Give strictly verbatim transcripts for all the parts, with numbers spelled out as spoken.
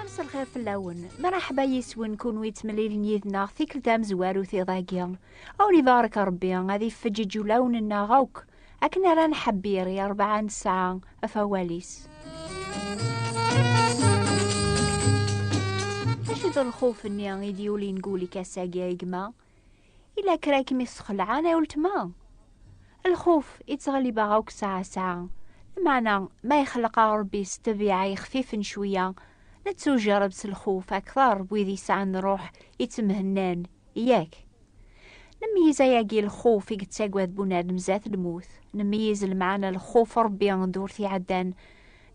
Amselxir fell-awen. Mraḥba yis-wen kunwi yettemlilen yid-neɣ tikkelt tamezwarut iḍ-agi. Ad wen-ibarek Rebbi, ad ifeǧǧeǧ ulawen-nneɣ akk, akken ara nḥebbir i rebɛa nesɛa ɣef wawal-is. Acu d lxuf-nni i d-yulin deg wul-ik ass-agi a gma? Yella kra i kem-isxelɛen a weltma? Lxuf ittɣellibeɣ akk saɛa saɛa. Lameɛna ma ixleq-aɣ Rebbi s ṭṭbiɛa ixfifen cwiya, nettujerreb s lxuf akteṛ n wid yesɛan ṛṛuḥ ittemhennan, yak? Nmeyyez ayagi lxuf i yettagad bunadem zdat lmut. Nmeyyez lmeɛna lxuf Rebbi d ur t-iɛeddan.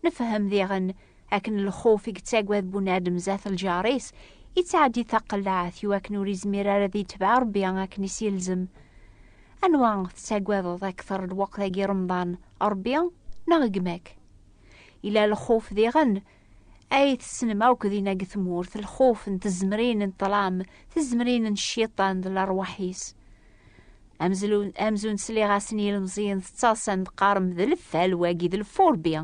Nefhem diɣen akken lxuf i yettagad bunadem zdat lǧar-is, yettɛeddi taqellaɛt iwakken ur izmir ara ad yetbeɛ Rebbi akken i s-yelzem. Anwa tettagadeḍ akteṛ lweqt-agi Remḍan, Rebbi neɣ gma-k? Yella lxuf diɣen ay tessnem akk dinna deg tmurt, lxuf n tzemrin n ṭṭlam, tizemrin n cciṭan d lerwaḥ-is. Amzun, amzun sliɣ-asen yilmeẓyen tettaṣan qqaren d lfal wagi d lfurbi.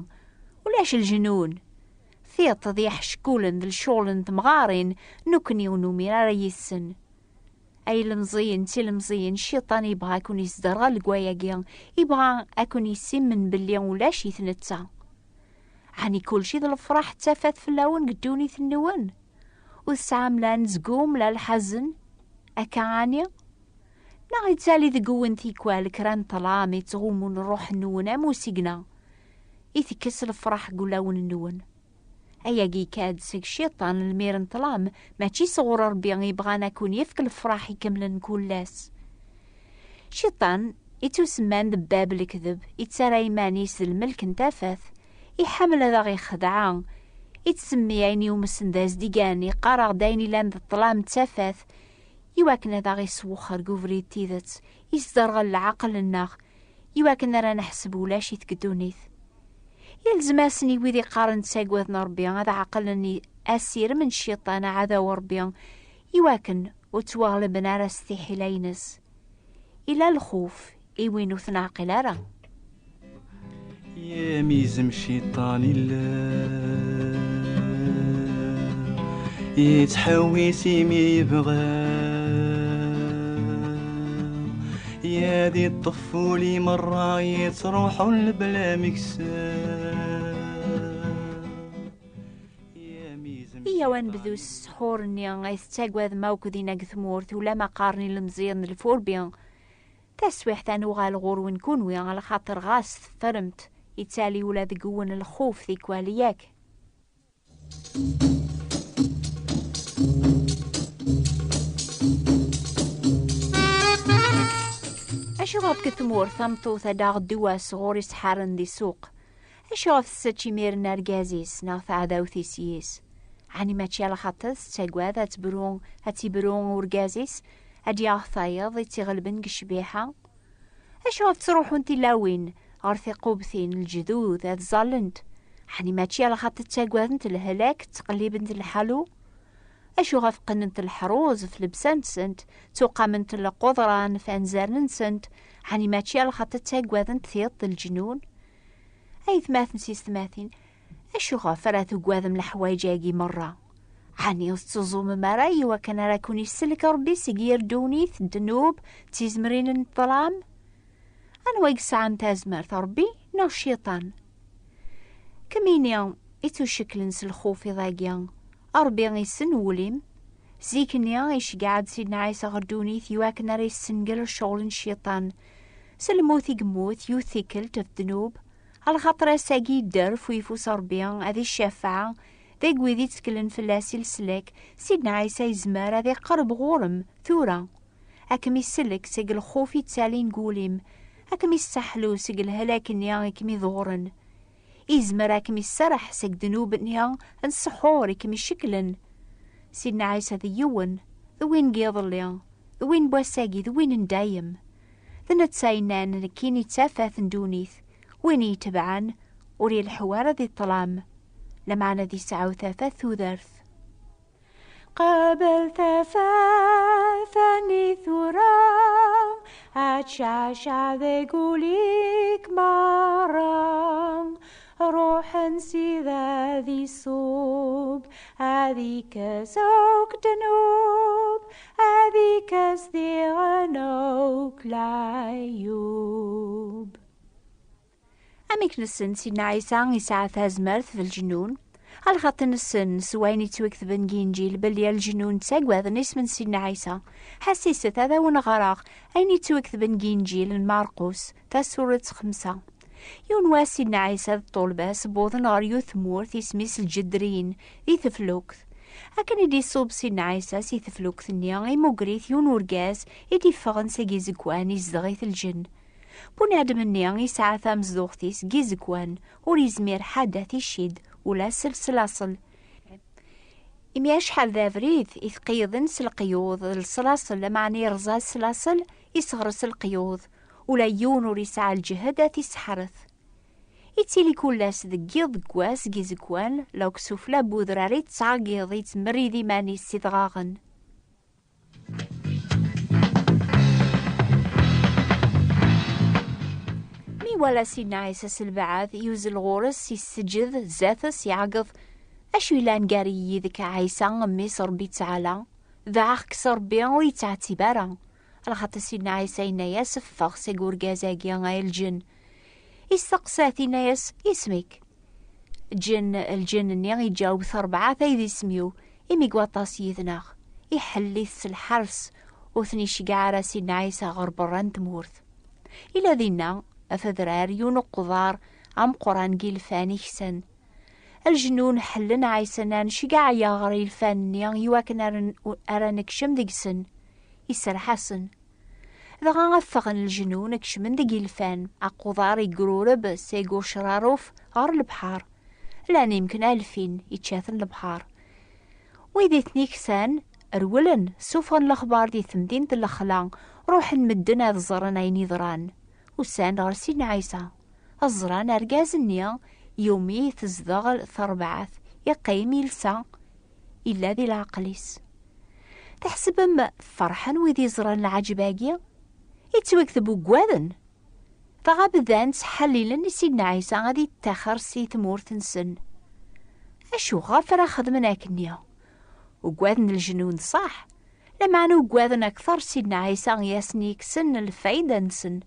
Ulac lejnun. Tiṭ d yiḥeckulen d lecɣal n temɣarin, nekkni ur numir ara yis-sen. Ay ilemẓiyen d tilemẓiyin, cciṭan yebɣa ad ken-yesderɣel deg wayagi, yebɣa ad ken-yessimen belli ulac-it netta. Ɛni kulci d lefraḥ d tafat fell-awen deg ddunit-nwen? Ur tesɛam la anezgum la lḥazen? Akka ɛni? Neɣ yettali deg-wen tikwal kra n ṭṭlam yettɣummun ṛṛuḥ-nwen am usigna, itekkes lefraḥ deg wulawen-nwen? Ayagi ikad seg cciṭan lmir n ṭṭlam, mačči sɣur Ṛebbi yebɣan ad ken-yefk lefraḥ ikemlen kul ass. Cciṭan, ittusemman d bab lekdeb, ittarra iman-is d lmelk n tafat, iḥemmel ad aɣ-ixdeɛ, ittsemmi ayen yumsen d azdigan, iqqar-aɣ-d ayen ilan d ṭṭlam d tafat, iwakken ad aɣ-iswexxer deg ubrid n tidet, isderɣel leɛqel-nneɣ, iwakken ara neḥseb ulac-it deg ddunit. Yelzem-asen i wid iqqaren ttagaden Ṛebbi ad ɛeqlen i asirem n cciṭan aɛdaw Ṛebbi, iwakken ur ttwaɣliben ara s tiḥila-ines. Ila lxuf i win ur t-neɛqil ara. Yamizem cciṭan illa, yettḥewwis imi yebɣa, yad iṭṭef uli merra yettruḥun lebla meksa. Yamizem Iyaw ad nebdu s ssḥur-nni ay tettagadem akk dinna deg tmurt, ulamma qqaren ilemẓiyen d lfurbi. Taswiḥt ad nuɣal ɣur-wen kunwi, alaxaṭer ɣas teffremt, ittali ula deg-wen lxuf tikwal, yak? Acuɣef deg tmurt tameṭṭut ad d-taɣ ddwa sɣur isḥaren di ssuq? Acuɣef tessečč imiren argaz-is neɣ taɛdawt-is yis? Ɛni mačči alaxaṭer tettagad ad tebru, ad tibru urgaz-is, ad d-yaɣ tayeḍ i tt-iɣelben deg ccbiḥa? Acuɣef ttruḥun tilawin ɣer tiqubtin n lejdud ad ẓallent? Ɛni mačči alaxaṭer ttagadent lehlak, ttqellibent lḥalu? Acuɣef qqnent leḥruz ɣef llebsa-nsent, ttuqament lqeḍran ɣef anzaren-nsent? Ɛni mačči alaxaṭer ttagadent tiṭ d leǧnun? Aytmaten s yessetmatin, acuɣef ara tugadem leḥwayeǧ-agi merra? Ɛni ur tettuẓumem ara i wakken ara ken-isellek Ṛebbi seg yir ddunit, ddnub, d tizemrin n ṭṭlam? Anwa i yesɛan tazmert, Ṛebbi neɣ cciṭan? Kemmini i ttucekklen s lxuf iḍ-agi, Ṛebbi issen wul-im. Zik-nni iceggeɛ-d Sidna Ɛisa ɣer ddunit i wakken ara yessengel ccɣel n cciṭan. S lmut i yemmut, yiwet tikkelt ɣef ddnub, alaxaṭer ass-agi yedder ɣef uyeffus Ṛebbi ad icafeɛ deg wid itteklen fell-as i leslak. Sidna Ɛisa yezmer ad iqerreb ɣur-m tura, ad kem-isellek seg lxuf ittalin deg wul-im, ad kem-isseḥlu seg lehlak-nni i kem-iḍuren. Izmer ad kem-isserreḥ seg ddnub-nni n ssḥur i kem-icekklen. Sidna Ɛisa d yiwen, d win n yiḍelli, d win n wass-agi, d win n dayem. D netta yennan, nekkini d tafat n ddunit, win i yi-itebɛen ur ileḥḥu ara di ṭṭlam, lameɛna ad yesɛu tafat tudert. Qabel tafat-nni tura, ad tceɛceɛ deg ul-ik, Merra ruḥen s id ad iṣub, ad ikkes akk ddnub, ad ikkes diɣen akk leɛyub. Amek nessen Sidna Ɛisa yesɛa tazmert f lǧenun? Alxaṭi nessen s wayen yettwaketben deg Inǧil belli lǧenun ttagaden isem n Sidna Ɛisa. Ḥassiset ad awen-ɣreɣ ayen yettwaketben deg Inǧil n Marqus, tasuret xemsa. Yiwen wass Sidna Ɛisa d ṭṭulba-s wwḍen ɣer yiwet tmurt isem-is Lǧedriyin, di teflukt. Akken i d-iṣub Sidna Ɛisa si teflukt-nni, imuger-it yiwen urgaz i d-iffɣen seg izegwan, izdeɣ-it lǧenn. Bunadem-nni yesɛa tamezduɣt-is deg izegwan, ur yezmir ḥedd ad t-icid, ula s leslaṣel. Imi acḥal d abrid i t-qeyyden s leqyud d leslaṣel, lameɛna yerẓa leslaṣel, iseɣres leqyud, ula yiwen ur yesɛa lǧehd ad t-isseḥret. Ittili kul ass deg yiḍ deg wass deg izegwan, la sufella n udrar i yettɛeggiḍ, yettmerrid iman-is s idɣaɣen. Mi iwala Sidna Ɛisa s lbeɛd, yuzzel ɣur-s, isseǧǧed zdat-s, iɛeggeḍ: "Acu yellan gar-i yid-k, a Ɛisa, mmi-s Ṛebbi Ttɛala? Dɛiɣ-k s Ṛebbi, ur yi-ttɛettib ara." Lxaṭi Sidna Ɛisa yenna-yas: "Ffeɣ seg urgaz-agi, ay lǧenn." Isteqsa-t, yenna-yas: "Isem-ik?" Lǧenn, lǧenn-nni iǧaweb: "Terbeɛt ay d isem-iw, imi deg waṭas yid-neɣ." Iḥell-it s lḥers, ur ten-iceggeɛ ara Sidna Ɛisa ɣer berra n tmurt. Ila dinna, ɣef adrar, yiwen uqḍar ameqqran n yilfan iksan. Lǧenun ḥellen Ɛisa, nnan: "Ceggeɛ-aɣ ɣer yilfan-nni iwakken ara n-, ara nekcem deg-sen." Iserreḥ-asen. Dɣa ffɣen lǧenun, kecmen deg yilfan. Aqḍar igrureb seg ucraruf ɣer lebḥer. Llan imken alfin, ičča-ten lebḥer. Wid i ten-iksan rewlen, ssufɣen lexbar di temdint n lexla, ruḥen medden ad ẓren ayen yeḍran. Usan-d ɣer Sidna Ɛisa. Ẓran argaz-nni, yumi tezdeɣ terbaɛt, iqqim, ilsa, illa di leɛqel-is. Tḥesbem ferḥen wid iẓran lɛaǧeb-agi? Ittwakteb uggaden. Dɣa bdan ttḥellilen i Sidna Ɛisa ad ittaxer si tmurt-nsen. Acu ɣef ara xedmen akkenni? Uggaden leǧnun ṣaḥ, lameɛna uggaden akteṛ Sidna Ɛisa i asen-yekksen lfayda-nsen.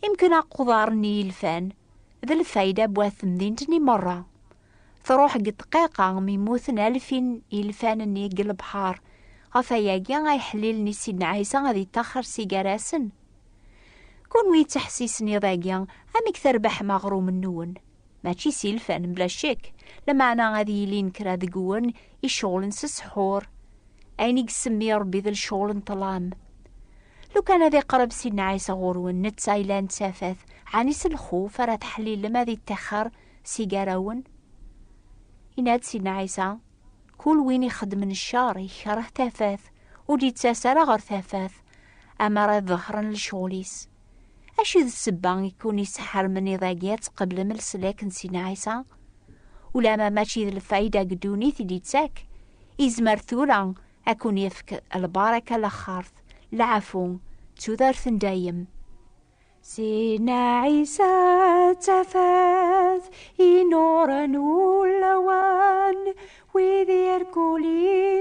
Imken aqḍar-nni yelfan d lfayda n wat temdint-nni merra. Truḥ deg ddqiqa mi mmuten alfin ilfan-nni deg lebḥer. Ɣef wayagi ay ḥellilen i Sidna Ɛisa ad ittaxer si gar-asen. Kunwi yettḥessisen iḍ-agi, amek terbeḥem aɣrum-nwen? Mačči s ilfan, bla ccek, lameɛna ad yilin kra deg-wen iceɣlen s ssḥur, ayen i isemmi Ṛebbi d lecɣel n ṭṭlam. Lukan ad iqreb Sidna Ɛisa ɣur-wen, netta yellan d tafat, ɛni s lxuf ara tḥellilem ad ittaxer si gar-awen? Yenna-d Sidna Ɛisa: "Kul win ixeddmen ccer, ikreh tafat, ur d-ittas ara ɣer tafat, amar ad ḍehren lecɣel-is." Acu d ssebba i kun-isseḥrmen iḍ-agi ad tqeblem leslak n Sidna Ɛisa? Ulamma mačči d lfayda deg ddunit i d-ittak, izmer tura ad kun-yefk lbaraka, laxert, leɛfu, d tudert n dayem. Sidna Ɛisa d tafat inuren ulawen, wid irkul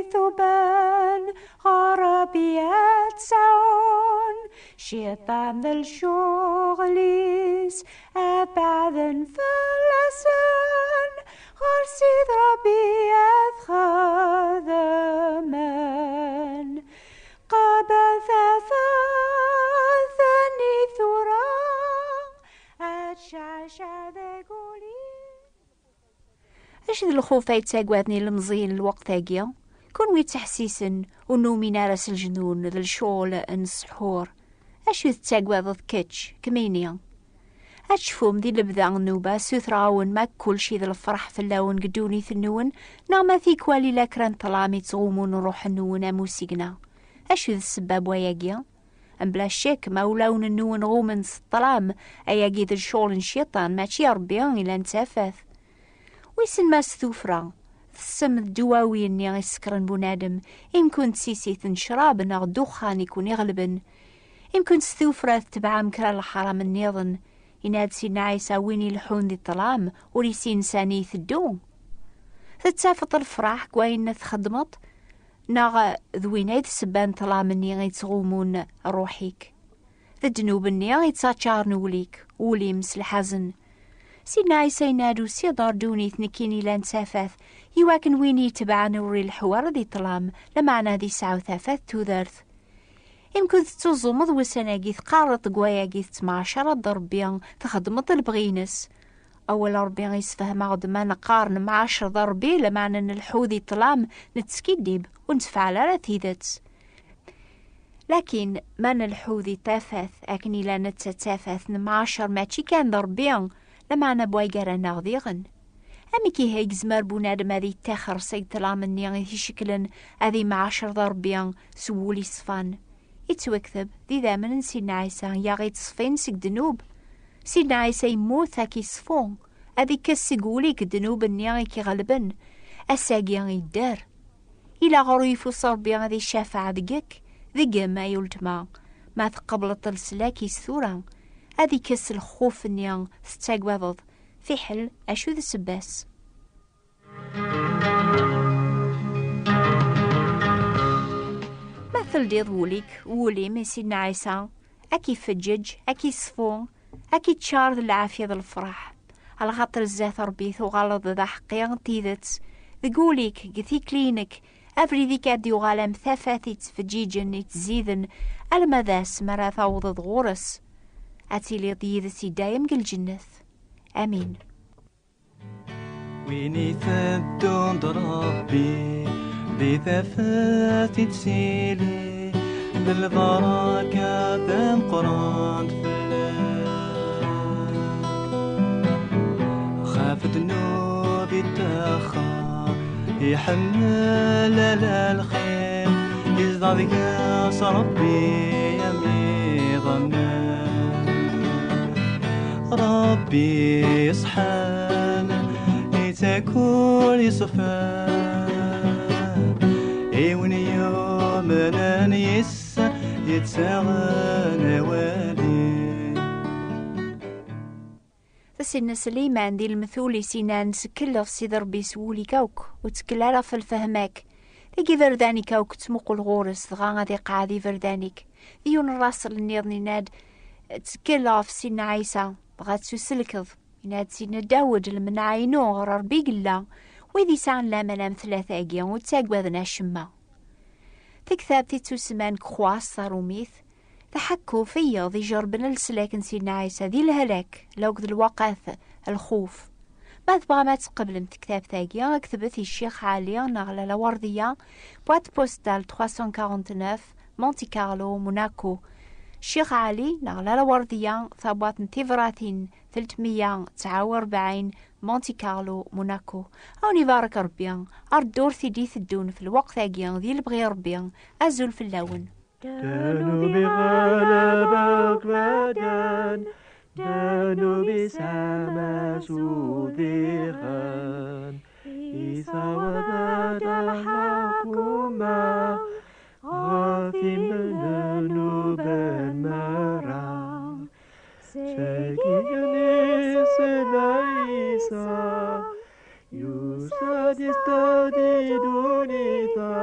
ituban ɣer Ṛebbi ad sɛun. Cciṭan d lecɣel-is ad beɛden fell-asen, ɣer Sid Ṛebbi ad xedmen. Qbel tafat-nni tura, ad tceɛceɛ deg ul-is. Acu d lxuf ay ttagaden ilemẓiyen n lweqt-agi? Kunwi ttḥessisen, ur numin ara s leǧnun d lecɣel n ssḥur. Acu tettagadeḍ kečč, kemmini? Ad tecfum di lebda n nnuba, sutreɣ-awen ma kulci d lferḥ fell-awen deg ddunit-nwen, neɣ ma tikwal ila kra n ṭṭlam ittɣumun ṛṛuḥ-nwen am usigna. Acu d ssebba n wayagi? Mebla ccek, ma ulawen-nwen ɣumen s ṭṭlam, ayagi d lecɣel n cciṭan, mačči Ṛebbi, ilan d tafat. Wissen ma s tuffra tessem ddwawi-nni isekren bunadem, imkun d tisit n ccrab neɣ ddexxan i kun-iɣelben. Imkun s tuffra tetbeɛem kra n leḥram nniḍen, Yenna-d Sidna Ɛisa: "Win ileḥḥun di ṭṭlam, ur issin sani iteddu." Tettafeḍ lefraḥ deg wayen txeddmeḍ, neɣ d win ay d ssebba n ṭṭlam-nni yettɣumun ṛṛuḥ-ik? D ddnub-nni yettaččaren ul-ik, ul-im s lḥazen. Sidna Ɛisa yenna-d: "Usiɣ-d ɣer ddunit nekkini ilan d tafat, iwakken win yetebɛen ur ileḥḥu ara di ṭṭlam, lameɛna ad yesɛu tafat tudert." Imkun tettuẓumeḍ wussan-agi, teqqareḍ deg wayagi tettemɛacareḍ d Ṛebbi, txeddmeḍ lebɣi-ines. Awal Ṛebbi yessefhem-aɣ-d ma neqqar nemɛacer d Ṛebbi, lameɛna nleḥḥu di ṭṭlam, nettskiddib, ur nettfɛal ara tidet. Lakin ma nleḥḥu di tafat, akken ila netta d tafat, nemɛacer mačči kan d Ṛebbi, lameɛna bway gar-aneɣ diɣen. Amek ihi i yezmer bunadem ad yettaxer seg ṭṭlam-nni i t-icekklen, ad imɛacer d Ṛebbi s wul iṣfan? Yettwakteb d idammen n Sidna Ɛisa i aɣ-yettṣeffin seg ddnub. Sidna Ɛisa yemmut ad k-iṣfu, ad ikkes seg wul-ik ddnub-nni i k-iɣelben. Ass-agi yedder. Ila ɣur uyeffus Ṛebbi ad icafeɛ deg-k, deg-m ay uletma. Ma tqebleḍ leslak-is tura, ad ikkes lxuf-nni tettagadeḍ, fiḥel acu d ssebba-s. Ma teldiḍ wul-ik, wul-im i Sidna Ɛisa, ad k-ifeǧǧeǧ, ad k-iṣfu, ad k-iččar d lɛafya d lefraḥ. Alaxaṭer zdat Ṛebbi tuɣaleḍ d aḥeqqi n tidet. Deg wul-ik, deg tikli-inek, abrid-ik ad d-yuɣal am tafat yettfeǧǧiǧen, yettziden, alma d ass mi ara tawḍeḍ ɣur-s. Ad tiliḍ yid-s i dayem deg lǧennet. Amin. Win iteddun d Ṛebbi, di tafat i d-tili, d lbaraka tameqqrant fell-as. Xef ddnub ittaxer, iḥemmel ala lxir, izdeɣ deg-s Ṛebbi am iḍemmen. Ṛebbi iṣeḥḥan, ittak ul iṣefan, i win yumnen yis-s yettaɣen awal-is. D Sidna Sliman di lemtul-is inan: "Tkelleḍ Sidi Ṛebbi s wul-ik akk, ur ttkel ara ɣef lfehma-k. Deg iberdan-ik akk ttmuqul ɣur-s, dɣa ad iqeɛɛed iberdan-ik." Di yiwen n ṛṛasel nniḍen yenna-d: "Ttkel ɣef Sidna Ɛisa, dɣa ad tuselkeḍ." Yenna-d Sidna Dawed: "Lmenɛa-inu ɣer Ṛebbi i yella, wid yesɛan laman am tlata-agi ur ttaggaden acemma." Tektabt i ttusemman deg Xwas taṛumit, tḥekku f yiḍ ijerben leslak n Sidna Ɛisa di lehlak, la akked lwaqat lxuf. Ma tebɣam ad tqeblem tektabt-agi, ktbet i Ccix Ɛli neɣ Lala Werdiya, boîte postale trois cent quarante-neuf, Monte Carlo, Monaco. Ccix Ɛli neɣ Lala Werdiya, tabwaṭ n tibratin telt meyya tesɛa u rebɛin, Monte Carlo, Monaco. Ad wen-ibarek Ṛebbi. Ar ddurt i d-iteddun f lweqt-agi di lebɣi Ṛebbi. Azul fell-awen. Ddnub iɣleb akk iberdan, ddnub isɛa ammas u diɣen isaweḍ-d lḥukuma ɣef imnunuben merra. Seg igenni s Ɛisa, yusa-d isṭad i ddunit-a,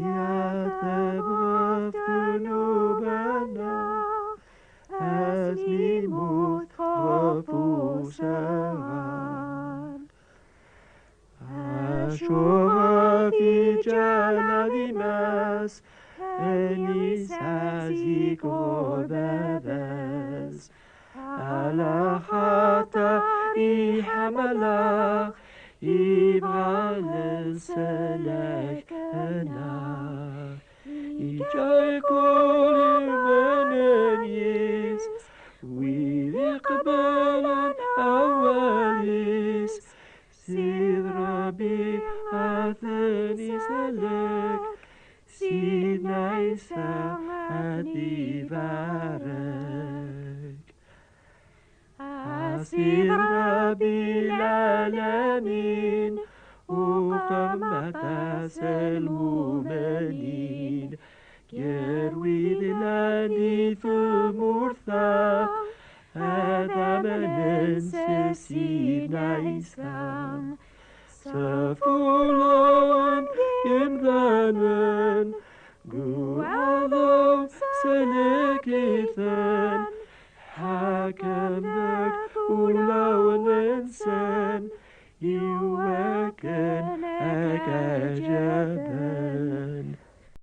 yateb ɣef ddnub-nneɣ, asmi yemmut ɣef usaɣar. Acuɣef iǧǧa lɛaḍima-s, ayen yesɛa zik ɣur baba-s? Ala xaṭer iḥemmel-aɣ, ibɣa leslak-nneɣ. Iǧǧa-k ur umnen yis, wid iqeblen awal-is. Sid Ṛebbi ad ten-isellek, Sidna Ɛisa ad ibarek. A Sid Ṛebbi lɛalamin, uqem aṭas n lmumnin, gar wid llan di tmurt-a, Aman-nsen Sidna Ɛisa. Safulun yimdanen, guɛḍeɣ selek-iten, ḥakem deg ulawen-nsen, iwakken ad k-ɛǧaben.